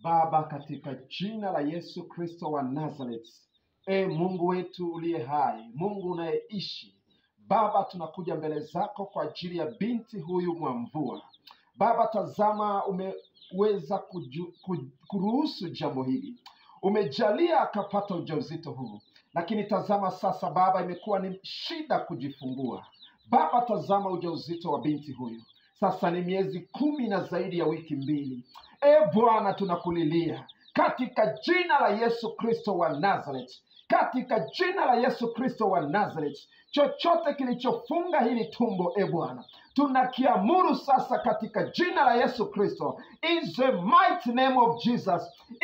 Baba, katika jina la Yesu Kristo wa Nazareth, e Mungu wetu uliye hai, Mungu unayeishi, Baba, tunakuja mbele zako kwa ajili ya binti huyu Mwamvua. Baba, tazama, umeweza kuruhusu jambo hili, umejalia akapata ujauzito huu, lakini tazama sasa Baba, imekuwa ni shida kujifungua. Baba, tazama ujauzito wa binti huyu sasa ni miezi 10 na zaidi ya wiki 2. E Bwana, tunakulilia katika jina la Yesu Kristo wa Nazareth, katika jina la Yesu Kristo wa Nazareth, chochote kilichofunga hili tumbo, e Bwana, tunakiamuru sasa katika jina la Yesu Kristo. In the mighty name of Jesus,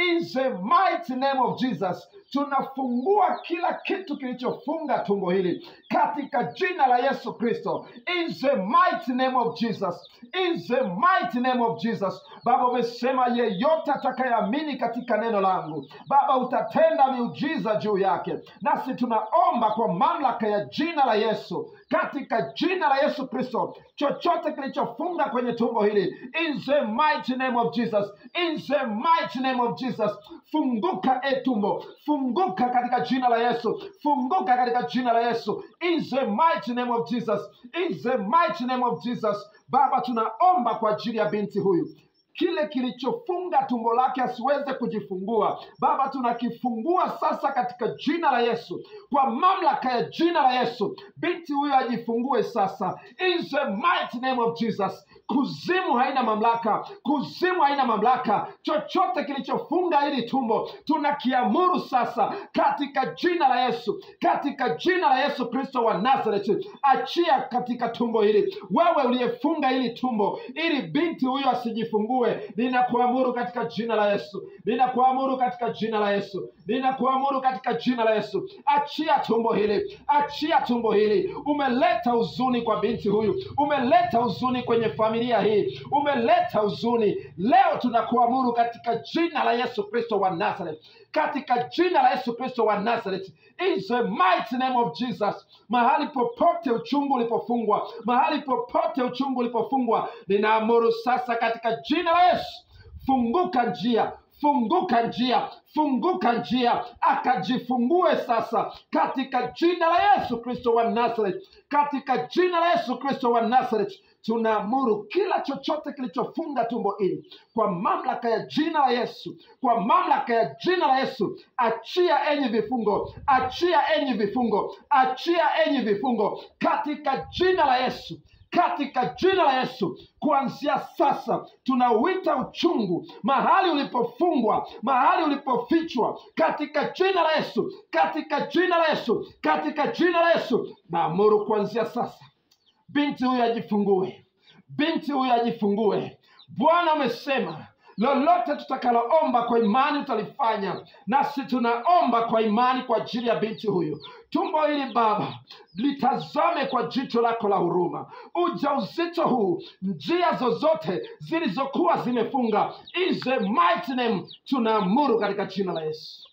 in the mighty name of Jesus, tunafungua kila kitu kilichofunga tumbo hili katika jina la Yesu Kristo. In the mighty name of Jesus, in the mighty name of Jesus. Baba, umesema yeyote atakayeamini katika neno langu, Baba, utatenda miujiza juu yake. Nasi tunaomba kwa mamlaka ya jina la Yesu, katika jina la Yesu Kristo, chochote kilichofunga kwenye tumbo hili, in the mighty name of Jesus, in the mighty name of Jesus, funguka e tumbo, funguka katika jina la Yesu, funguka katika jina la Yesu, in the mighty name of Jesus, in the mighty name of Jesus. Baba, tunaomba kwa ajili ya binti huyu, kile kilichofunga tumbo lake asiweze kujifungua, Baba, tunakifungua sasa katika jina la Yesu, kwa mamlaka ya jina la Yesu, binti huyu ajifungue sasa, in the mighty name of Jesus. Kuzimu haina mamlaka, kuzimu haina mamlaka. Chochote kilichofunga hili tumbo tunakiamuru sasa katika jina la Yesu, katika jina la Yesu Kristo wa Nazareth, achia katika tumbo hili. Wewe uliyefunga hili tumbo ili binti huyu asijifungue, ninakuamuru katika jina la Yesu, ninakuamuru katika jina la Yesu, ninakuamuru katika jina la Yesu, achia tumbo hili, achia tumbo hili. Umeleta huzuni kwa binti huyu, umeleta huzuni kwenye familia hii, umeleta huzuni. Leo tunakuamuru katika jina la Yesu Kristo wa Nazareth, katika jina la Yesu Kristo wa Nazareth, in the mighty name of Jesus. Mahali popote uchungu ulipofungwa, mahali popote uchungu ulipofungwa, ninaamuru sasa katika jina la Yesu, funguka njia, funguka njia, funguka njia, akajifungue sasa katika jina la Yesu Kristo wa Nazareth, katika jina la Yesu Kristo wa Nazareth. Tunaamuru kila chochote kilichofunga tumbo hili kwa mamlaka ya jina la Yesu, kwa mamlaka ya jina la Yesu, achia enyi vifungo, achia enyi vifungo, achia enyi vifungo katika jina la Yesu, katika jina la Yesu. Kuanzia sasa tunauita uchungu mahali ulipofungwa, mahali ulipofichwa, katika jina la Yesu, katika jina la Yesu, katika jina la Yesu. Naamuru kuanzia sasa binti huyu ajifungue, binti huyu ajifungue. Bwana amesema lolote tutakaloomba kwa imani utalifanya, nasi tunaomba kwa imani kwa ajili ya binti huyu. Tumbo hili Baba litazame kwa jicho lako la huruma. Ujauzito huu, njia zozote zilizokuwa zimefunga, in the mighty name, tunaamuru katika jina la Yesu,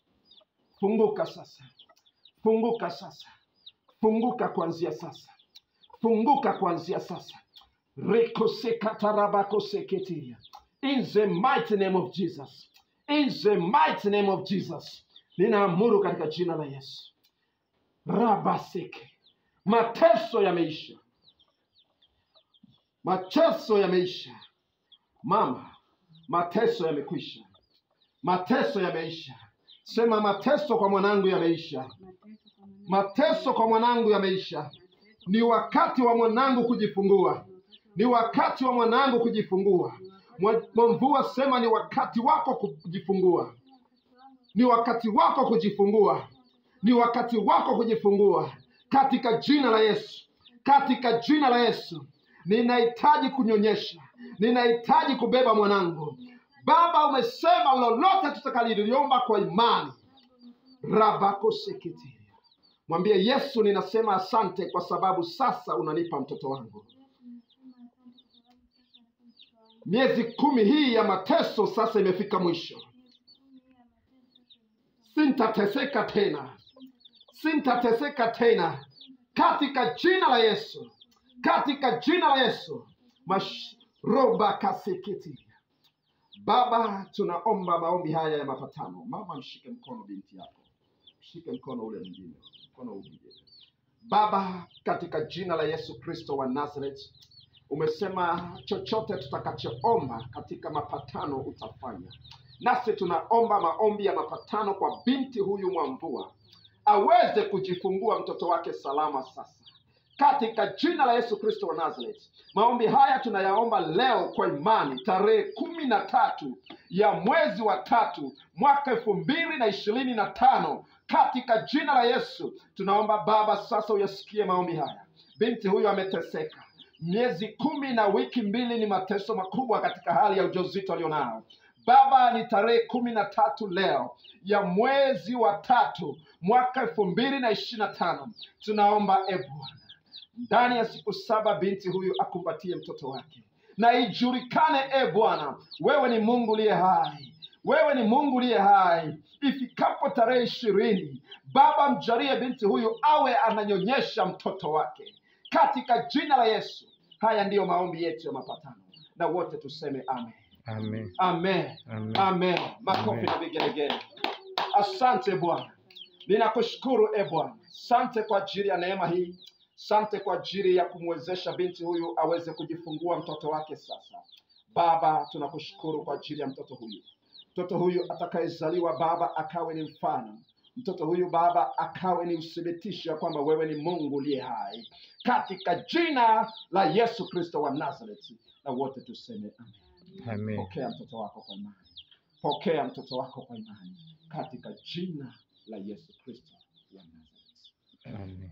funguka sasa, funguka sasa, funguka kuanzia sasa, funguka kuanzia sasa. Rekosekatarabakoseketia. In the mighty name of Jesus, in the mighty name of Jesus, ninaamuru katika jina la Yesu. Rabaseke, mateso yameisha, mateso yameisha mama, mateso yamekwisha, mateso yameisha. Sema, mateso kwa mwanangu yameisha, mateso kwa mwanangu yameisha. Ni wakati wa mwanangu kujifungua, ni wakati wa mwanangu kujifungua. Mwamvua, sema ni wakati wako kujifungua, ni wakati wako kujifungua, ni wakati wako kujifungua katika jina la Yesu, katika jina la Yesu. Ninahitaji kunyonyesha, ninahitaji kubeba mwanangu. Baba, umesema lolote tutakaloliomba kwa imani. Rabakoseketiria. Mwambie Yesu, ninasema asante kwa sababu sasa unanipa mtoto wangu. Miezi 10 hii ya mateso sasa imefika mwisho. Sintateseka tena, sintateseka tena, katika jina la Yesu, katika jina la Yesu. Roba kaseketiria. Baba, tunaomba maombi haya ya mapatano. Mama, mshike mkono binti yako, mshike mkono ule mwingine, mkono huu mwingine. Baba, katika jina la Yesu Kristo wa Nazareth, umesema chochote tutakachoomba katika mapatano utafanya. Nasi tunaomba maombi ya mapatano kwa binti huyu Mwamvua, aweze kujifungua mtoto wake salama sasa, katika jina la Yesu Kristo wa Nazareth. Maombi haya tunayaomba leo kwa imani, tarehe 13 ya mwezi wa 3 mwaka 2025, katika jina la Yesu tunaomba Baba, sasa uyasikie maombi haya. Binti huyu ameteseka miezi 10 na wiki 2, ni mateso makubwa katika hali ya ujauzito alionao. Baba, ni tarehe 13 leo ya mwezi wa 3 mwaka 2025. Tunaomba e Bwana, ndani ya siku 7 binti huyu akumbatie mtoto wake, na ijulikane e Bwana, wewe ni Mungu uliye hai, wewe ni Mungu uliye hai. Ifikapo tarehe 20, Baba, mjalie binti huyu awe ananyonyesha mtoto wake, katika jina la Yesu. Haya ndiyo maombi yetu ya mapatano, na wote tuseme amen. Amen. Amen. Amen. Amen. Makofi na vigelegele. Asante Bwana, ninakushukuru e Bwana, asante kwa ajili ya neema hii, asante kwa ajili ya kumwezesha binti huyu aweze kujifungua mtoto wake sasa. Baba, tunakushukuru kwa ajili ya mtoto huyu, mtoto huyu atakayezaliwa Baba akawe ni mfano, mtoto huyu Baba akawe ni uthibitisho ya kwamba wewe ni Mungu uliye hai, katika jina la Yesu Kristo wa Nazareth, na wote tuseme amen. Amen. Pokea mtoto wako kwa imani, pokea mtoto wako kwa imani, katika jina la Yesu Kristo wa Nazareth. Amen.